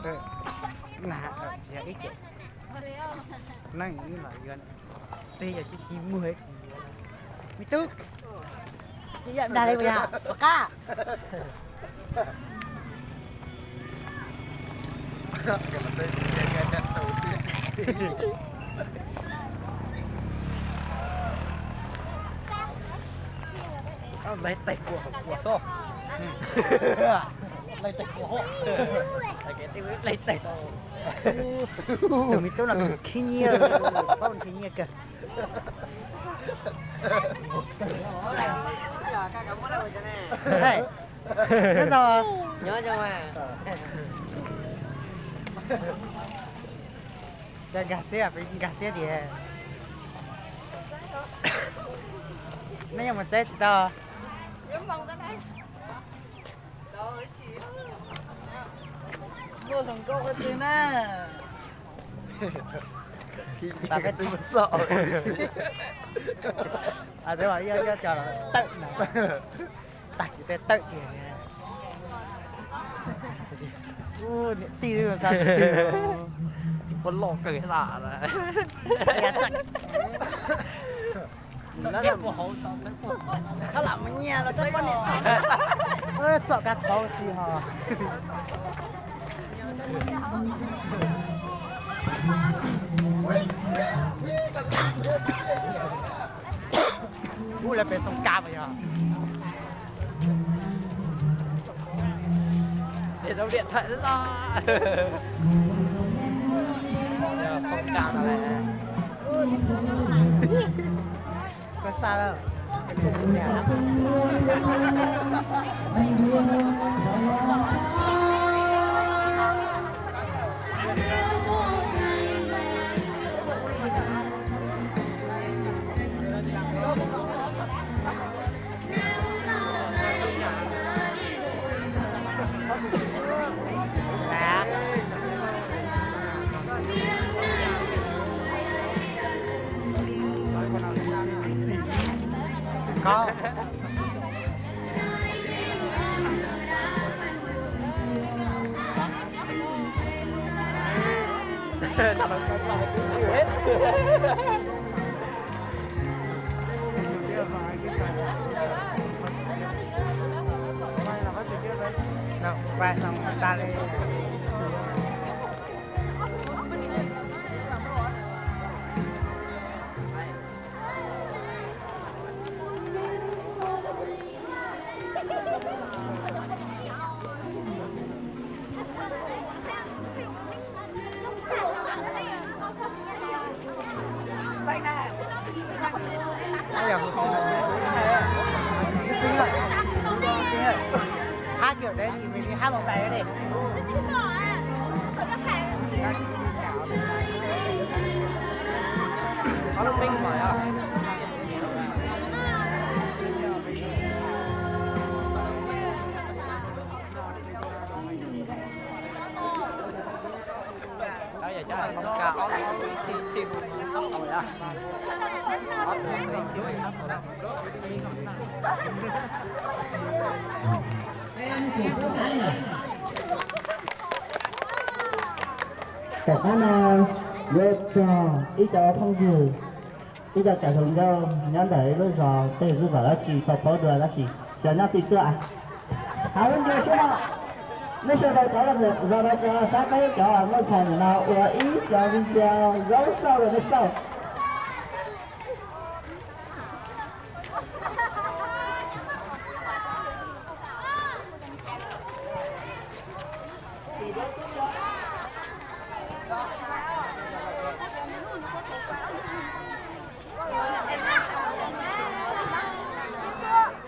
Na, txiv ib ce, neeg los yuav, txiv yog ci ci muag. Me tub, dag li puas yog? Puas qab? Laij tais kua, kua xwb. Laij tais kua hov. Laij tais tau. Tus me tub no khib nyiab, paub khib nyiab kawg. Nyob zoo. Nkag siab, nkag siab tias. Nej yuav mus tsev tsis tau? Muaj hluas nkauj qhov twg na? Twb mus txog. Tawm na. Tag kis tej tawm tiag. Niam tij sa tsis puab loj kawg xav. Txoj kab thaub si ho. Ub, lawv pem xoo kab puas yog? Xoo kab no lawm. Koj xa lawm. Hab cawm dab tsi me li hab los tais li. Tom qab no yuav txog ib co phooj ywg, ib co tsav hluas nkauj nyob ntawm ib lub zos tej lub zos dab tsi tau paub dua dab tsi, cov nyob tim tuaj. Hab lub ncua xwb no, nej sawv daws rov los rau sab peb cov Looj Thaim no ua ib co video Zaub Xauj rau nej xauj.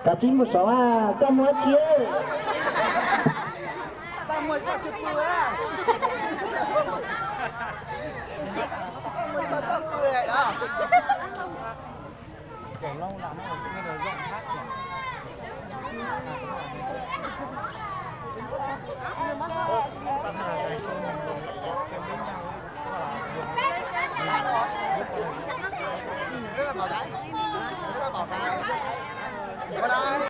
Kav tsij mus saud, koj muaj dab tsi?